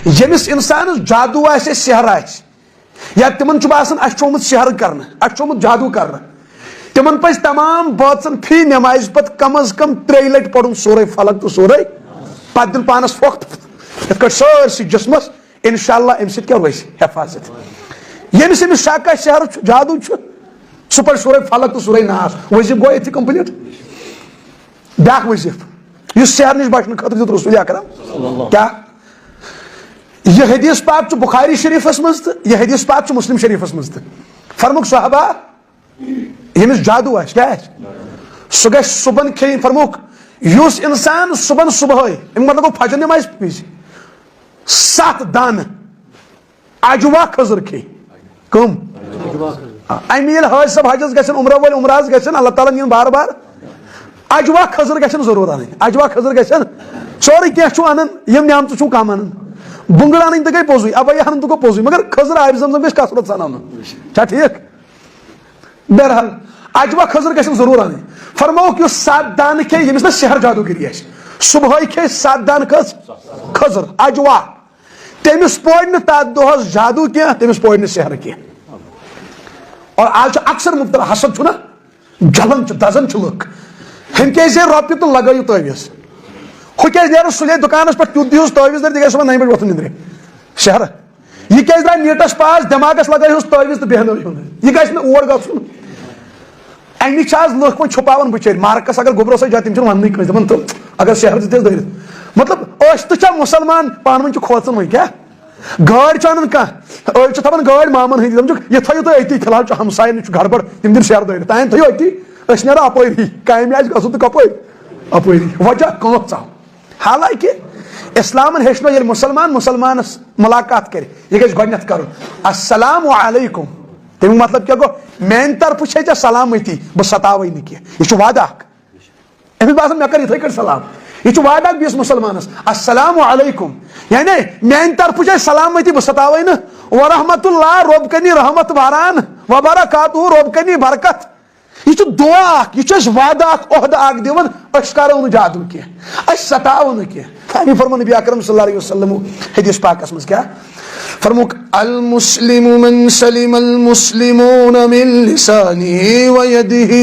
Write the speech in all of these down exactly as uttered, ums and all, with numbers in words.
ییٚمِس اِنسانَس جادوٗ آسہِ، سحر آسہِ، یا تِمن چھُ باسان اَسہِ چھُ آمُت سحر کرنہٕ، اَسہِ چھُ آمُت جادوٗ کرنہٕ، تِمن پَزِ تمام بٲژن فی نمازِ پتہٕ کم از کم ترٛیٚیہِ لٹہِ پرُن سورہ فلق تہٕ سورہ، پتہٕ دیُن پانس پھۄکھ، یِتھ کٲٹھۍ سٲرسٕے جسمس، انشاءاللہ امہِ سۭتۍ کیٛاہ روزِ؟ حفاظت۔ ییٚمِس، ییٚمِس شک آسہِ سحر چھُ، جادوٗ چھُ، سُہ پرِ سورہ فلق تہٕ سورہ ناس، وظیفہٕ گوٚو أتھی complete۔ بیٛاکھ وظیفہٕ، یُس سحر نِش بچنہٕ خٲطرٕ دیُت رسول اکرم۔ کیٛاہ؟ یہِ حدیث پاک چھُ بخاری شریفس منٛز تہٕ یہِ حدیث پاک چھُ مسلم شریفس منٛز تہِ۔ فرمووُکھ صحابہ، ییٚمِس جادوٗ آسہِ، کیٛاہ آسہِ؟ سُہ گژھِ صُبحن کھیٚیِن، فرمووُکھ، یُس اِنسان صُبحن صُبحٲے، اَمیُک مطلب گوٚو فجر نٮ۪مازِ وِزِ، ستھ دانہٕ اجوا کھٔزٕر کھیٚیہِ۔ کٕم؟ اَمہِ ییٚلہِ حٲج صٲب حجس گژھن، عمرہ وٲلۍ عمرہ حظ گژھن، اللہ تعالیٰ نِیِن بار بار۔ اجوا کھٔزٕر گژھن ضروٗر اَنٕنۍ، اجوا کھٔزٕر گژھن۔ سورُے کینٛہہ چھُو اَنان، یِم نعمژٕ چھُو کم اَنان۔ بُنگٕر اَنٕنۍ تہِ گٔے پوٚزُے، ابیا اَنُن تہِ گوٚو پوٚزُے، مگر کھٔزٕر آبِ زمزم گژھِ کثرت سان اَنُن۔ چھا ٹھیٖک؟ بہرحال، اجوا کھٔزٕر گژھن ضروٗر اَنٕنۍ۔ فرمووُکھ، یُس ستھ دانہٕ کھیٚیہِ، ییٚمِس نہٕ سحر جادوٗگٔری آسہِ، صبحٲے کھیٚیہِ ستھ دانہٕ کٔژ؟ کھٔزٕر، اجوا۔ تٔمِس پورِ نہٕ تتھ دۄہس جادو کینٛہہ، تٔمِس پورِ نہٕ سحر کینٛہہ۔ اور آز چھُ اکثر مبتلا، حسد چھُنہ، جلن چھُ، دزان چھِ لُکھ۔ ہُمۍ کیازِ زینہِ رۄپیہِ تہٕ لگٲیِو تعویذ۔ ہُہ کیازِ نیران سُلے دُکانس پٮ۪ٹھ تیُتھ دِیٖہُس تعویذ دٲرِتھ، یہِ گژھِ صبحن نَیہِ بجہِ وۄتھُن نِندرِ۔ سحر۔ یہِ کیازِ درٛاو نیٖٹس پاس، دٮ۪ماغس لگٲیہُس تعویذ تہٕ بیہنٲیہُن۔ یہِ گژھِ نہٕ اور گژھُن۔ اَمِچ چھِ آز لُکھ وۄنۍ چھُپاوان بِچٲرۍ، مارکس اگر گوٚبرو سۭتۍ جا، تِم چھِنہٕ وَننٕے کٲنٛسہِ، دَپان، "تہٕ اگر شہر دِژ تیٚلہِ دٲرِتھ۔" مطلب، أسۍ تہِ چھا مُسلمان؟ پانہٕ ؤنۍ چھِ کھوژان وۄنۍ، کیٛاہ؟ گٲڑۍ چھِ اَنان کانٛہہ، أڑۍ چھِ تھاوان گٲڑۍ مامَن ہٕنٛدِ، دَپان چھِکھ، "یہِ تھٲیِو تُہۍ أتی، فِلحال چھُ ہمسایَن نِش چھُ گڑبڑ، تِم دِن شہر دٲرِتھ، تام تھٲیِو أتی، أسۍ نیرو اَپٲری، کامہِ آسہِ گژھُن تہٕ کَپٲرۍ؟ اَپٲری۔" وجہ کٲژاہ؟ حالانکہ اِسلامَن ہیٚچھنٲو ییٚلہِ مُسلمان مُسلمانَس مُلاقات کَرِ، یہِ گژھِ گۄڈٕنٮ۪تھ کَرُن، "السلام علیکم۔" تَمیُک مطلب کیٛاہ گوٚو؟ میٛانہِ طرفہٕ چھے ژےٚ سلامتی، بہٕ ستاوَے نہٕ کینٛہہ۔ یہِ چھُ وعدٕ اَکھ۔ أمِس باسان، مےٚ کَرِ یِتھَے کٲٹھۍ سلام۔ یہِ چھُ وعدٕ اَکھ بیٚیِس مُسلمانَس، "السلام علیکم۔" یعنی، میٛانہِ طرفہٕ چھے سلامتی، بہٕ ستاوَے نہٕ۔ ورحمۃ اللہ، رۄب کَنی رحمت باران، وبرکاتہ، رۄب کَنی برکت۔ یہِ چھُ دُعا اَکھ، یہِ چھُ اَسہِ وعدٕ اَکھ، عہدٕ اَکھ دِوان، أسۍ کَرو نہٕ جادوٗ کینٛہہ، أسۍ ستاوو نہٕ کینٛہہ۔ تَمی فرموو نبی اکرم صلی اللہ علیہ وسلم حدیث پاکس منٛز کیٛاہ؟ فرمووُکھ، "المسلم من سلم المسلمون من لسانه ويده۔"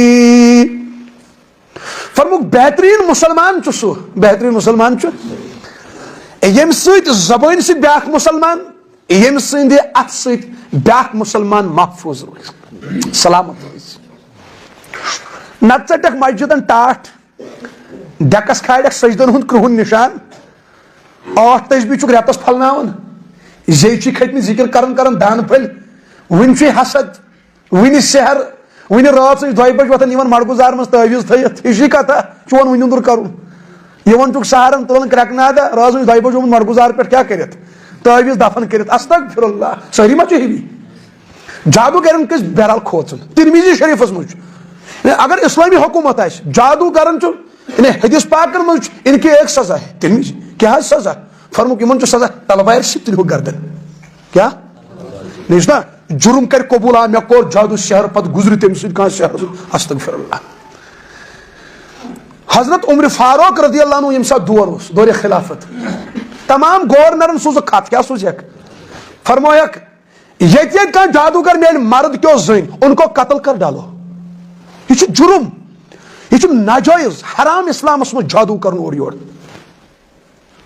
فرمووُکھ، بہتریٖن مُسلمان چھُ سُہ، بہتریٖن مُسلمان چھُ، ییٚمہِ سۭتۍ زبٲنۍ سۭتۍ بیٛاکھ مُسلمان، ییٚمہِ سٕنٛدِ اَتھٕ سۭتۍ بیٛاکھ مُسلمان محفوٗظ روزِ، سلامت روزِ۔ نَتہٕ ژَٹٮ۪کھ مسجدن ٹاٹھ، ڈیکس کھالکھ سجدن ہُنٛد کرٛہُن نشان، ٲٹھ تسبیح چھُکھ رٮ۪تس پھۄلناوان، زیچھِ کھٔتمٕتۍ ذکر کران کران دانہٕ پھٔلۍ، وُنہِ چھُے حسد، وُنہِ سحر، وُنہِ رٲژ سٕنٛز دۄیہِ بجہِ وۄتھان یِمن مڑگُزار منٛز تعویذ تھٲیِتھ، ہِشی کتھا، چون وُنہِ نیُنٛدُر کرُن۔ یِوان چھُکھ سحرن تُلان کرٛٮ۪کنادہ، رٲژ سٕنٛز دۄیہِ بجہِ آمُت مڑگُزار پٮ۪ٹھ کیٛاہ کٔرِتھ؟ تعویذ دفن کٔرِتھ۔ استغفر اللہ، سٲری ما چھِ ہِوی؟ جادوٗگرن کٔژ بہرحال کھوژُن۔ ترمذی شریفس منٛز چھُ۔ یعنی اگر اسلامی حکومت آسہِ، جادوٗگرن چھُ، یعنی حدیث پاکن منٛز چھُ، ان کی ایک سزا ہے۔ ترمذی، کیٛاہ حظ سزا؟ فرمووُکھ، یِمن چھُ سزا تلوارِ سۭتۍ تُلہِ ہُہ گردن۔ کیٛاہ؟ نہ، یُس نا جُرم کرِ قبوٗل، آ، مےٚ کوٚر جادوٗ سحر، پتہٕ گُزرِ تٔمۍ سۭتۍ کانٛہہ سحر، استغفر اللہ۔ حضرت عمر فاروق رضی اللہ عنہ ییٚمہِ ساتہٕ دور اوس، دورِ خلافت، تمام گورنرن سوٗزُکھ خط، کیٛاہ سوٗزیکھ؟ فرمویکھ، ییٚتہِ ییٚتہِ کانٛہہ جادوٗگر میلہِ مرد کیو زٔنۍ، ان کو قتل کر ڈالو۔ یہِ چھُ جُرم، یہِ چھُ ناجٲیز، حرام اسلامس منٛز جادوٗ کرُن اورٕ یورٕ۔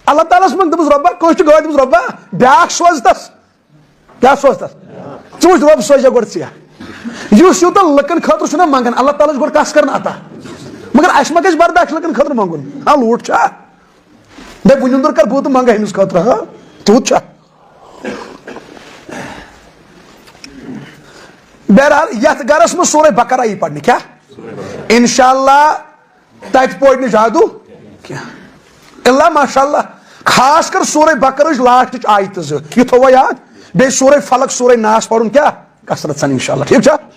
اللہ تعالیٰ ہس منٛگ، دوٚپُس، "رۄبا، کٲنٛسہِ چھُ گٲڑۍ؟" دوٚپُس، "رۄبا، بیٛاکھ سوز تس۔" کیٛاہ سوز تس؟ ژٕ وٕچھ، رۄب سوزِ گۄڈٕ ژےٚ۔ یُس یوٗتاہ لُکن خٲطرٕ چھُنہ منٛگان، اللہ تعالیٰ ہس گۄڈٕ کس کرن عطا۔ مگر اسہِ ما گژھِ برداش لُکن خٲطرٕ منٛگُن؟ ہاں، لوٗٹھ چھا؟ دَپہِ، "وُنہِ اندر کر بہٕ تہٕ منٛگہٕ أمِس خٲطرٕ، ہاں؟" تیوٗت چھا؟ بہرحال، یتھ گرس منٛز سورہ بقرہ یی پرنہٕ، کیٛاہ؟ انشاءاللہ تتہِ پورِ نہٕ جادو کینٛہہ۔ الا ماشاءاللہ، خاص کر سورہ بقرہٕچ لاسٹٕچ آیتہٕ زٕ، یہِ تھووا یاد۔ بیٚیہِ سورہ فلق، سورہ ناس پرُن کیٛاہ؟ کثرت سان انشاءاللہ، ٹھیٖک چھا؟